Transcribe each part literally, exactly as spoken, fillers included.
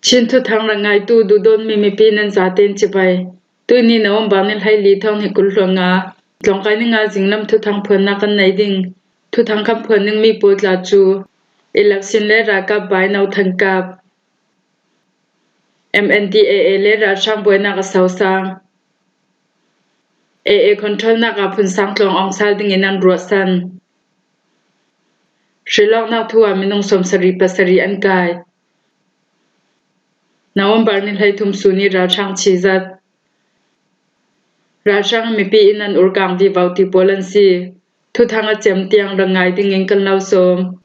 Chin thuthang rangaitu duhdawtmi mipi nan zaten cibai. Tuini November ni hleili thawng hnih kul hluan nga, tlawngkai ni nga zinglam thuthang phuannak kan nei ding. Thuthang kan phuan dingmi pawl tla cu election le ralkap baino thangkap, M N D A A le ralhrang buainak a sosang, A A controlnak ah phunsang tlawng awng sal dingin an ruahsan. Hrilawknak thu ah minung sawmsarih pasarih an kai. November ni hleithum sun i ralhrang chizat. Ralhrang mipi in an urkang vivo ti pawl an si. Thuthang a cem tiang rangai dingin kan lo sawm.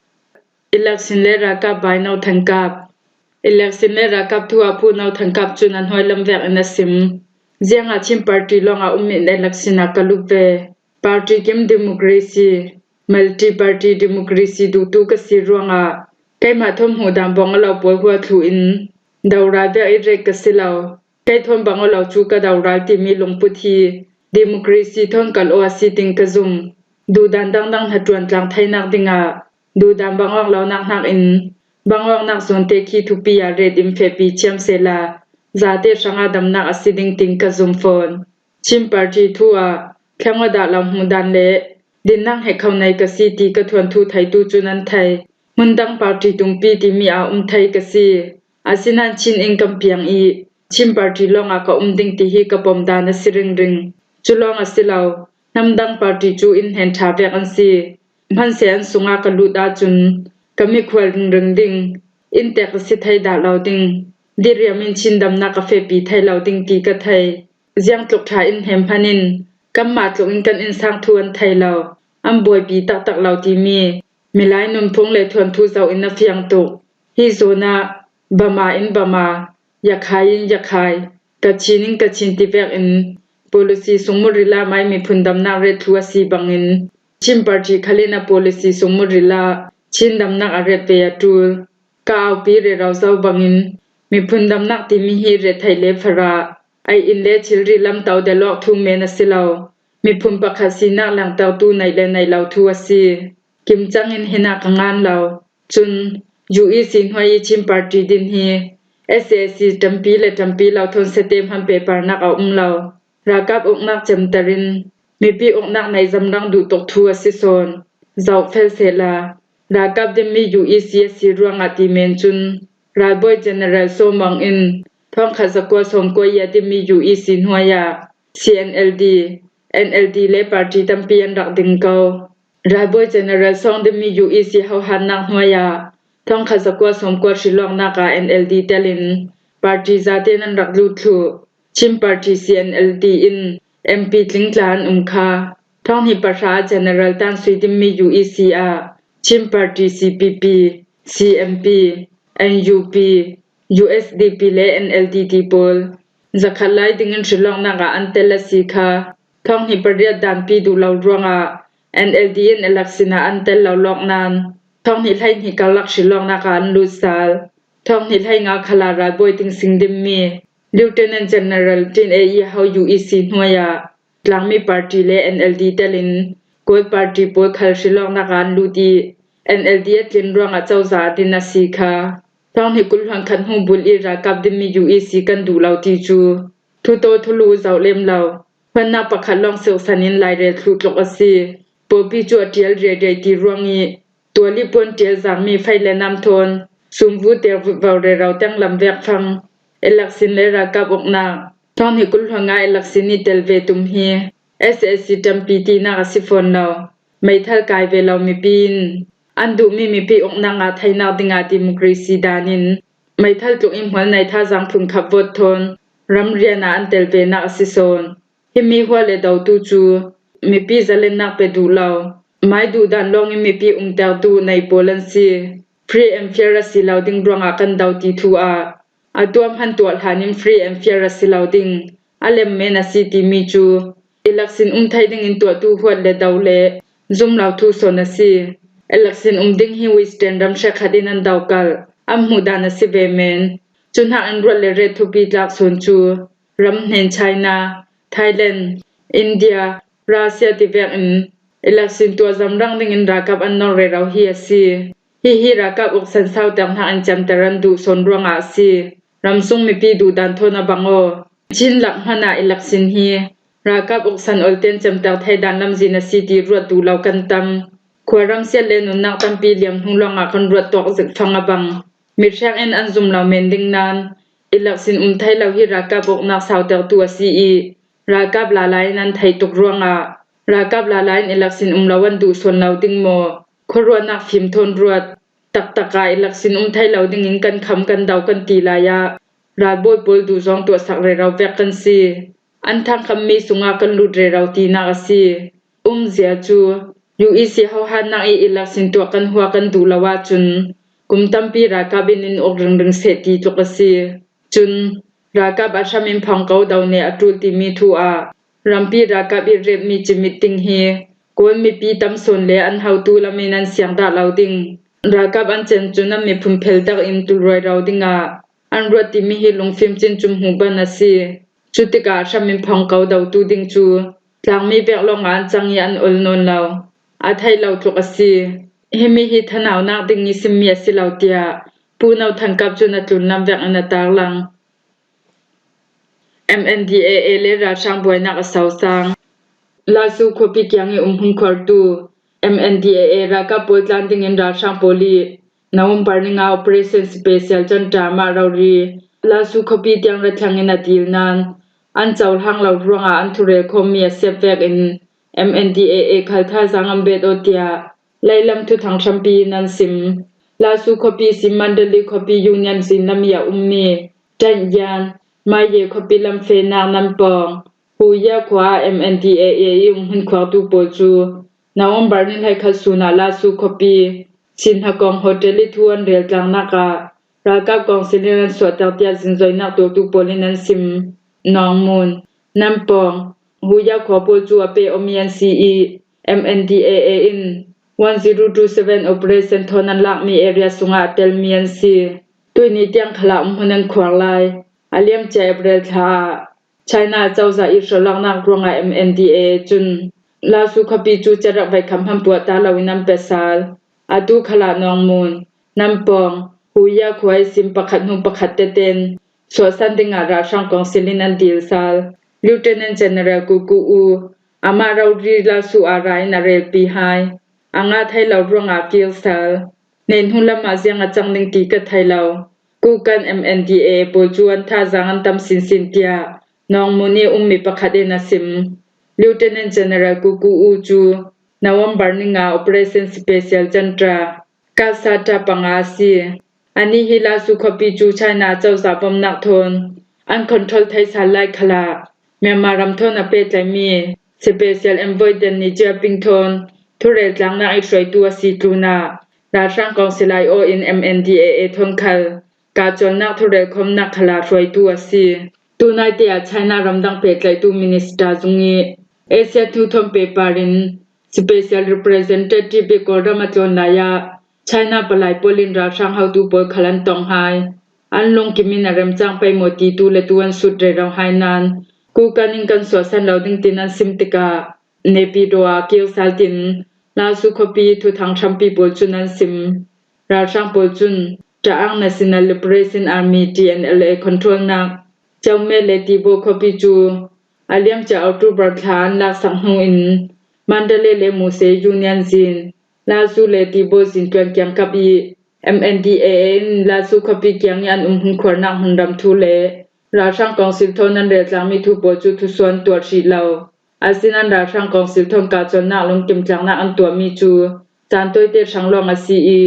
Election le ralkap baino thangkap. Election le ralkap thu ah puno thangkap cun an hnuai lam vek in a sim. Ziangah Chin party lawngah um in election ah ka lup ve. Party kim democracy, multi party democracy duhtu ka si ruangah keimah thawn hmuh dan bang a lo pawl hua thluh in doral vek i rek ka si lo. Kei thawn bang aw lo cu ka doral timi lungput hi democracy thawn kalh aw a si ting ka zum. Duhdan dangdang hnaṭuan tlang theinak dingah duhdan bang awk lonak hnakin bang awknak zawnte khi thupi ah ret in fehpi thiam sehla zate hrangah damnak a si ding ting ka zum fawn. Chin party thu ah thleng aw dah lo hmuh dan le dinnak heh kho nei ka si ti ka thuanthu theitu cun an thei. Hmun dang party tumpi timi ah um thei ka si. Asinain Chin in kan piang i Chin party lawngah ka um ding ti hi ka pom dan a si ringring. Cu lawng a si lo, hnam dang party cu in hnen ṭha vek an si. Hmanhsehlaw an sungah ka lut ahcun ka mikhual ringring ding, in tek a si thei dah lo ding, diriam in Chin damnak ka fehpi thei lo ding ti ka thei. Ziangtluk ṭha in hnem hmanh in kanmah tluk in kan innsang thu an thei lo, an buaipi taktak lo timi milai nunphung le thuanthu zoh in a fiang tuk. Hi zawn ah Bama in Bama, Yakhai in Yakhai, Kachin in Kachin ti vek in policy sungmurila mai miphun damnak ret thlu a si bangin Chin party khal in a policy sungmurila Chin damnak a ret ve a ṭul. Ka aupi rero zo bangin miphun damnak timi hi ret theih le farah, ei in le thilri lam to delawk thu men a si lo. Miphun pakhat sinak lengtertu neih le neih lo thu a si. Kimcang in hinah ka ngan lo. Cun U E C hnuai i Chin party din hi S A C ṭampi le ṭampi lo thawn sete hman pehparnak a um lo. Ralkap uknak cemter in mipi uknak neih zamrang duh tuk thu a si sawn. Zoh fel sehla, ralkap dinmi U E C a si ruangah ti men cun ralbawi General Saw Maung In thawngkhat zakua sawmkua i a dinmi U E C hnuai ah C N L D, N L D le party tampi an rak ding ko. Ralbawi General Saw Maung dinmi U E C hohatnak hnuai ah thawngkhat zakua sawmkua hrilawknak ah N L D telin party zate nan rak lut thluh. Chin party C N L D in M P tling tla an um kha. Thawng hnih pahra ah General Tan Sui dinmi U E C ah Chin party C P P, C M P, N U P, U S D P le N L D ti pawl zakhat lai dingin hrilawknak ah an tel a si kha. Thawng hnih pariat danpi duh lo ruangah N L D in election ah an tel lo lawk nain thawng hnih hleihnih karlak hrilawknak ah an lut sal. Thawng hnih hleinga khal ah ralbawi Thein Sein dinmi Lieutenant General Tin Ei i ho U E C hnuai ah tlangmi party le N L D telin Kawl party pawl khal hrilawknak ah an lut i N L D a tlin ruangah cozah a din a si kha. Thawng hnih kul hluan khat hnu bulh i ralkap dinmi U E C kan duh lo ti cu thutaw thulu zoh lem lo. Hmannak pakhat lawng silhsan in lairel thluh tluk a si. Pawlpi cu a ṭial riairiai ti ruang i tual i puan ṭial zangmi fei le nam thawn sumvu ter vutvo rero teng lam vek fang. Election le ralkap uknak. Thawng hnih kul hluan nga election i tel ve tum hi S A C ṭampi tinak a si fawn lo. Meithal kai ve lo mipi in an duhmi mipi uknak ngah theinak dingah democracy dan in meithal tluk in hmual nei thazaang phun khat vote thawn ram rian ah an tel venak a si sawn. Himi hua le dotu cu mipi zalennak pe duh lo, mai duh dan lawng in mipi umtertu nei pawl an si. Free and fair a si lo ding ruangah kan do ti thu ah a tuah hman tuah hlan in free and fair a si lo ding, a lem men a si timi cu election um thei dingin tuahtu huat le do le zum lo thu sawn a si. Election um ding hi Western ram hrekkhat in an do kalh, an hmuh dan a si ve men. Cu hnakin ruat le ret thupi tlak sawn cu ram hnen China, Thailand, India, Russia ti vekin election tuah zamrang dingin ralkap an nor rero hi a si. Hihi ralkap uk san sauter hnakin ciamter an duh sawn ruangah a si. ramsung mipi duhdan thawn a bang aw. Chin lak hmana election hi ralkap uksan olten cemter thei dan lamzin a si ti ruat duh lo kan tam. Khua ramsiat le nunnak tampi liam hnu lawngah kan ruat tawk zik fang a bang. Mihrek in an zum lo men ding nan election um thei lo hi ralkap uknak sautertu a si i ralkap lala in an theih tuk ruangah ralkap lala in election um lo an duh sawn lo ding maw? Khuaruahnak fim thawn ruat taktak ah election um thei lo dingin kan kham kan dau kan ti lai ah ralbawi pawl duh zong tuahsak rero vek kan si. An thangkhammi sungah kan lut rero tinak a si. Umzia cu U E C hohatnak i election tuah kan hua kan duh lo ahcun kum tampi ralkap in in uk ringring seh ti tluk a si. Cun ralkap a hram in phang ko do nih a ṭul timi thu ah rampi ralkap i repmi cimit ding hi Kawl mipi tam sawn le an hotu lam in an siang dah lo ding. Ralkap an cen cun an miphun phel dak in tulruai ro dingah an ruat timi hi lungfim cin cun hmuh ban a si. Cutikah hram in phang ko dotu ding cu tlangmi vek lawngah an cang i an ol nawn lo. A theih lo tluk a si. Himi hi thanaunak ding i simmi a si lo tiah Pu No Than Kap cun a tlunlam vek in a tarlang. M N D A A le ralhrang buainak a sosang. Lasu khuapi kiang i umhmun khuartu M N D A A ralkap pawl tlan dingin ralhrang pawl i November ni nga Operation Special Junta mah rori Lasu khuapi tiang ra thlang in a dil nan an cohlang lo ruangah an thurel khawmmi a siap vekin M N D A A khal thazaang an bet aw tiah Lailam thuthang hrampi in an sim. Lasu khuapi si Mandalay khuapi Union zin lam i a ummi Ṭanyan, Maye khuapi lam fehnak Nampawng, Huya khua ah M N D A A i umhmun khuartu pawl cu November ni hleikhat sun ah Lasu khuapi Sinhakong hotel i thu an rel tlangnak ah ralkap kawngsil in an suahter tiah zingzoinak tuahtu pawl in an sim. Nawngmun, Nampawng, Huya khua pawl cu a peh awmi an si i M N D A A in one zero two seven operation thawn an lakmi area sungah a telmi an si. Tuihni tiang khalah umhmun an khuar lai. A liamcia April thla ah China cozah i hrawlaknak ruangah M N D A A cun Lasu khuapi cu cerak veikhat hman puah ta loin an pe sal. Atu khalah Nawngmun, Nampawng, Huya khua i sim pakhat hnu pakhat tete in suahsan dingah ralhrang kawngsil in an dil sal. Lieutenant General Kuku U, amah rori Lasu ah ra in a relpi hai. A ngah thei lo ruangah kir sal. Hnen hnu lam ah ziang a cang ding ti ka thei lo. Kukan M N D A A pawl cu an thazaang an tam sinsin tiah Nawngmun i ummi pakhat in a sim. Lieutenant General Kuku U cu November ni nga Operation Special Junta Kalsata panga a si. Anih hi Lasu khuapi cu China cozah bomnak thawn an control thei sal lai khalah Myanmar ram thawn a pehtlaimi Special Envoy Denny Xiaoping thawn thurel tlangnak i hruaitu a si tlunah ralhrang kawngsil aiawh in M N D A A thawn khal kahcawlnak thurel khawmnak khalah hruaitu a si. Tunaite ah China ramdang pehtlaitu minister zung i Asia thuthawn pehpar in Special Representative i Kawlram a tlawn lai ah China palai pawl in ralhrang hotu pawl khal an tong hai. An lungkim in a remcang pei maw ti tu le tu an sut rero hai nan, Kukan in kan suahsan lo ding tin an sim tikah Naypyidaw ah kir sal tin Lasu khuapi thuthang hrampi pawl cun an sim. Ralhrang pawl cun Ta'ang National Liberation Army, T N L A, controlnak Chaume le Tibo khuapi cu a liamcia October thla an laksak hnu in Mandalay le Muse Union zin, Lasu le Tibo zin tuan kiangkap i M N D A A in Lasu khuapi kiang i an umhmun khuarnak hmunram thu le ralhrang kawngsil thawn an rel tlangmi thu pawl cu thusuan tuah hrih lo. Asinan ralhrang kawngsil thawn kahcawlnak lungkim tlaknak an tuahmi cu caan tawite hrang lawng a si i,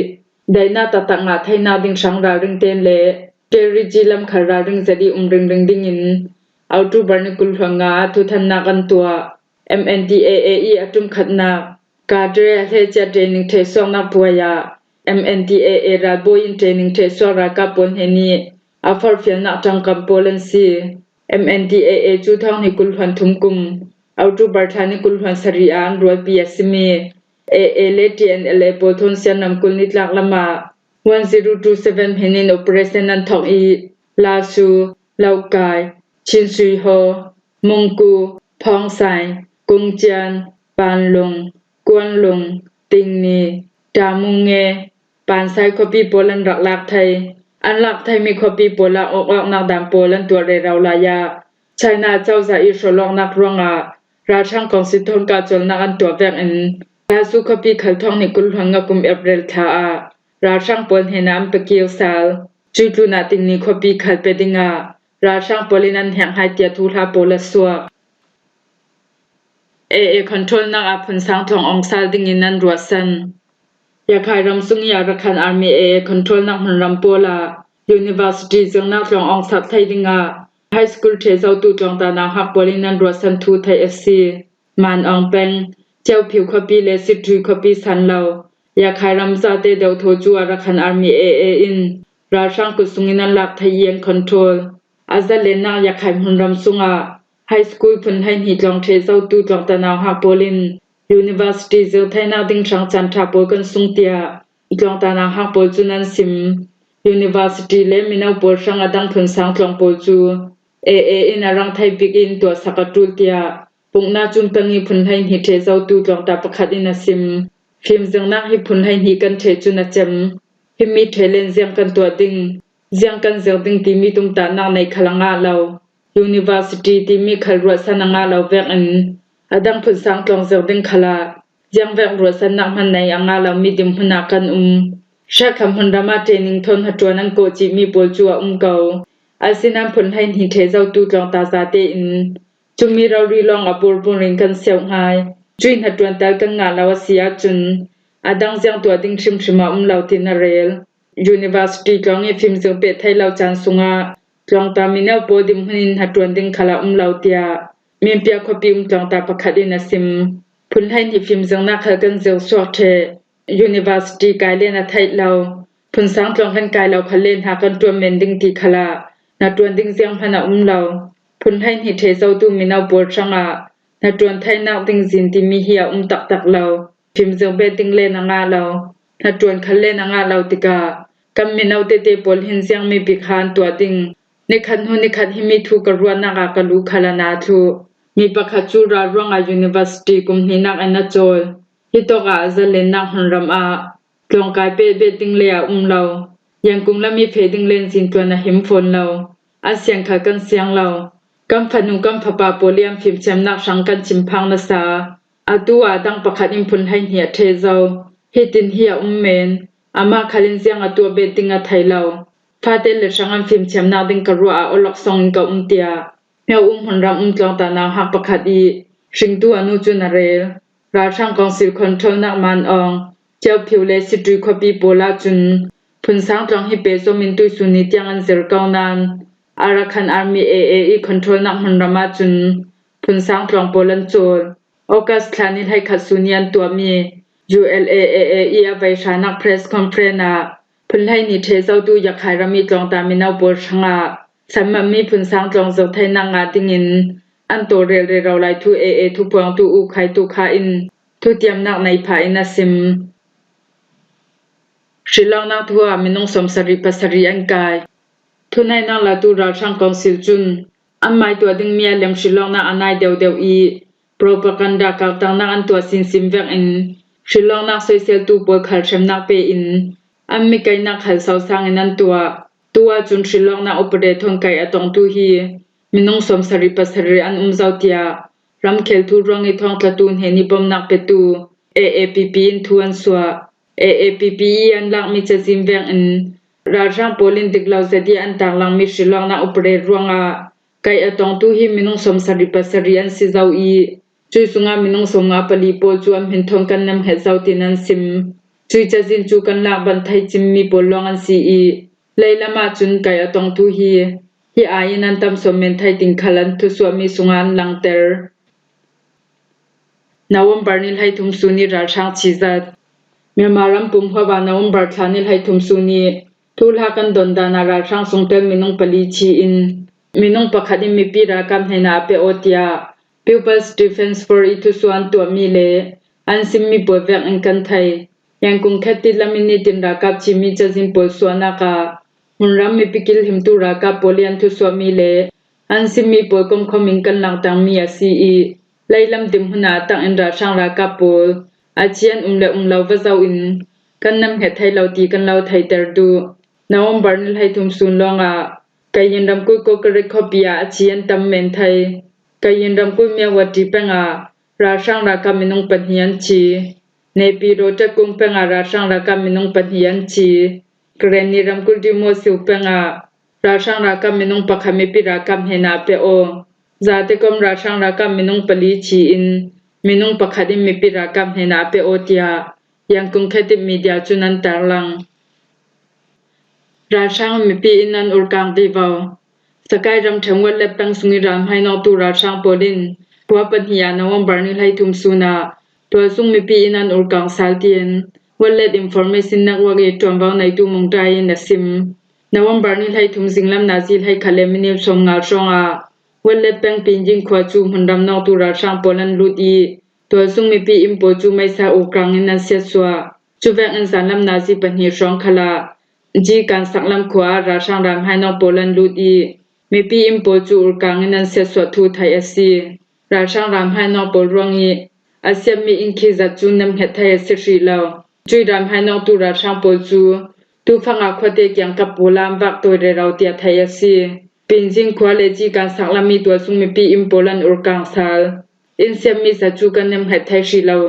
daihnak taktak ngah theinak ding hrang ralring ten le Terici lam khal ralring zet i um ringring dingin October ni kul hluan nga ah thuthannak an tuah. M N D A A i a ṭumkhatnak Kadre a hlecia training ṭhehsuaknak puai ah M N D A A ralbawi in training ṭhehsuak ralkap pawl hnen i a forhfialnak ṭangkam pawl an si. M N D A A cu thawng hnih kul hluan thum kum October thla ni kul hluan sarih ah an rualpi a simi A A le T N L A pawl thawn Sian ramkulh nitlak lam ah one zero two seven hmin in operation an thawk i Lasu, Laukai, Chinsuihaw, Mungku, Phongsai, Kungcian, Panlung, Kuanlung, Tingni, Tamunge, Pansai khuapi pawl an rak lak thei. an lak theimi khuapi pawl ah awk awknak daan pawl an tuah rero lai ah, China cozah i hrawlawknak ruangah ralhrang kawngsi thawn kahcawlnak an tuah vekin Lasu khuapi khal thawng nih kul hluan nga kum April thla ah ralhrang pawl hnenah an pe kio sal. Cuih tlunah Tingni khuapi khal pe dingah ralhrang pawl in an hek hai tiah thuhla pawl a suak. A A controlnak ah Phunsang tlawng awng sal dingin an ruahsan. Rakhine ram sung i Arakan Army A A controlnak hmunram pawl ah university zirnak tlawng awng sak thei dingah high school ṭheh zotu tlawngta nauhak pawl in an ruahsan thu theih a si. Man Aung peng, Kyaukphyu khuapi le Sittwe khuapi san lo Rakhine ram zate deuhthaw cu Arakan Army A A in ralhrang kut sungin an lak thei i an control. A zalennak Rakhine hmunram sungah high school phun hleihnih tlawng ṭheh zotu tlawngta nauhak pawl in university zir theinak ding hrang caan ṭha pawl kan sung tiah tlawngta nauhak pawl cun an sim. University le mino pawl hrang a dang Phunsang tlawng pawl cu A A in a rang thei bik in tuahsak a ṭul tiah Pukna cun peng i phun hleihnih ṭheh zotu tlawngta pakhat in a sim. Fimzirnak hi phun hleihnih kan ṭheh cun a cem. Himi ṭheh len ziang kan tuah ding, ziang kan zir ding timi tumtahnak neih khal a ngah lo. University timi khal ruahsan a ngah lo vekin a dang Phunsang tlawng zir ding khal ah ziangvek ruahsannak hman nei a ngah lomi dinhmun ah kan um. Hrekkhat hmunram ah training thawn hnaṭuan an kawh cihmi pawl cu a um ko. Asinain phun hleihnih ṭheh zotu tlawngta zate in cumi rori lawng a burbur in kan siauh hngai. Cuih hnaṭuan tal kan ngah lo a si ahcun a dang ziang tuah ding hrimhrim a um lo, tin a rel. University tlawng i fimzir peh thei lo caan sungah tlawngta mino pawl dinhmun in hnaṭuan ding khal a um lo, tiah Minpia khuapi um tlawngta pakhat in a sim. Phun hleihnih fimzirnak khal kan zir suak ṭheh. University kai len a theih lo. Phunsang tlawng kan kai lo khal le hna kan ṭuan men ding ti khal ah hnaṭuan ding zianghman a um lo. Phun hleihnih ṭheh zotu mino pawl hrangah hnaṭuan theinak ding zin timi hi a um taktak lo. Fimzir bet ding len a ngah lo. Hnaṭuan khal len a ngah lo tikah kan mino tete pawl hin ziangmi bik ha an tuah ding? Nikhat hnu nikhat himi thu ka ruahnak ah ka lu khal a na thluh. Mi pakhat cu ral ruangah university kum hnihnak in a cawl. Hitawk ah a zalennak hmunram ah tlawngkai peh bet ding le a um lo. Yangkung lam i feh ding len zin ṭuan a him fawn lo. A siang khal kan siang lo. Kan fanu kan fapa pawl i an fimthiamnak hrang kan chim phang nasa. Atu ah a dang pakhat in phun hleihnih a ṭheh zo. Hitin hi a um men. Amah khal in ziang a tuah bet ding a thei lo. Fate le hrang an fimthiamnak ding ka ruah ah awlok sawng in ka um, tiah Hmyo um hmunram um tlawngta nauhak pakhat i hringtu a nu cun a rel. Ralhrang kawngsil controlnak Man Aung, Kyaukphyu le Sittwe khuapi pawl ahcun Phunsang tlawng hi pehzom in tuihsun ni tiang an zir ko nain Arakan Army A A i controlnak hmunram ahcun Phunsang tlawng pawl an cawl. August thla ni hleikhat sun i an tuahmi U L A A A i a vei hranak press conference ah phun hleihnih ṭheh zotu Rakhine ram i tlawngta mino pawl hrangah sanmahmi Phunsang tlawng zir theinak ngah dingin an tawlrel rero lai thu A A thuphuangtu U Khai Tu Kha in thutiamnak nei phah in a sim. Hrilawknak thu ah minung sawmsarih pasarih an kai. Thuneihnak latu ralhrang kawngsil cun anmai tuah dingmi a lem hrilawknak a nai deuhdeuh i propaganda kaltannak an tuah sinsin vekin hrilawknak soiseltu pawl khal hremnak pe in an mikaihnak khal sosang in an tuah. Tu ahcun hrilawknak upate thawn kaih a tongtu hi minung sawmsarih pasarih an um zo, tiah ramkhel thu ruang i thawngtlatu hnen i bomnak petu A A P P in thu an suah. A A P P i an lakmi cazin vekin ralhrang pawl in dik lo zet i an taklangmi hrilawknak upate ruangah kaih a tongtu hi minung sawmsarih pasarih an si zo i, cuih sungah minung sawmnga pali pawl cu an hmin thawn kan nemhnget zo, tin an sim. Cuih cazin cu kan lak banh thei cimmi pawl lawng an si i, leilam ahcun kaih a tongtu hi hi aiin an tam sawn men thei, tin khal an thusuahmi sungah an langter. November ni hleithum sun i ralhrang chizat. Myanmar ram pumhuap ah November thla ni hleithum sun i thuhla kan don dan ah ralhrang sungtel minung pali chi in minung pakhat in mipi ralkap hnenah a pe aw, tiah People's Defence Force i thusuah an tuahmi le an simmi pawl vekin kan thei. Yangkung khetit lam in nitin ralkap chimi cazin pawl suahnak ah hmunram mipi kilhimtu ralkap pawl i an thusuahmi le an simmi pawl komkhawm in kan langtermi a si i, leilam dinhmun ah a tak in ralhrang ralkap pawl a chian um le um lo va zoh in kan nemhnget thei lo ti kan lo theiter duh. November ni hleithum sun lawngah Kayin ramkulh Kokare khuapi ah a ci an tam men thei. Kayin ramkulh Myawaddy peng ah ralhrang ralkap minung pahnih an ci. Naypyidaw Tatkung peng ah ralhrang ralkap minung pahnih an ci. Karenni ramkulh Dimoh Siu peng ah ralhrang ralkap minung pakhat mipi ralkap hnenah a pia aw. Zatekom ralhrang ralkap minung pali ci in minung pakhat in mipi ralkap hnenah a pia aw tiah Yangon Khit Thit Media cun an tarlang. Ralhrang mipi in an urkang vivo. Sagaing ramṭhen Wetlet peng sung i ral hmainawktu ralhrang pawl in khua pahnih ah November ni hleithum sun ah tual sung mipi in an urkang sal tiin Wetlet Information Network i ṭuanvo neitu Mung Dai in a sim. November ni hleithum zinglam nazi hleikhat le minit sawmnga hrawngah Wetlet peng Pinyin khua cu hmunram nawktu ralhrang pawl an lut i tual sung mipi inn pawl cu meisa urkang in an siatsuah. Cuvek in zanlam nazi pahnih hrawng khalah Ji Kansak lam khua ah ralhrang ral hmainawk pawl an lut i mipi inn pawl cu urkang in an siatsuah thu theih a si. Ralhrang ral hmainawk pawl ruang i a siatmi inn khi zat cu nemhnget thei a si hrih lo. Cui ral hmainawktu ralhrang pawl cu tufang ah khuate kiangkap pawl ah an vak tawi rero tiah theih a si. Pinyin khua le Ji Kansak lam i tualsung mipi inn pawl an urkang sal. Inn siatmi zat cu kan nemhnget thei hrih lo.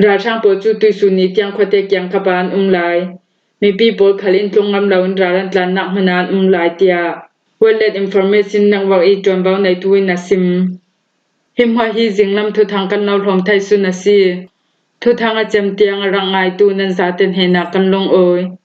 Ralhrang pawl cu tuihsun ni tiang khuate kiangkap ah an um lai. Mipi pawl khal inn tlung ngam loin ral an tlannak hmun ah an um lai, tiah Wetlet Information Network i ṭuanvo neitu in a sim. Hi hmuah hi zinglam thuthang kan lo hlawm thei sun a si. Thuthang a cem tiang a rak ngaitu nan zate hnenah kan lungawi.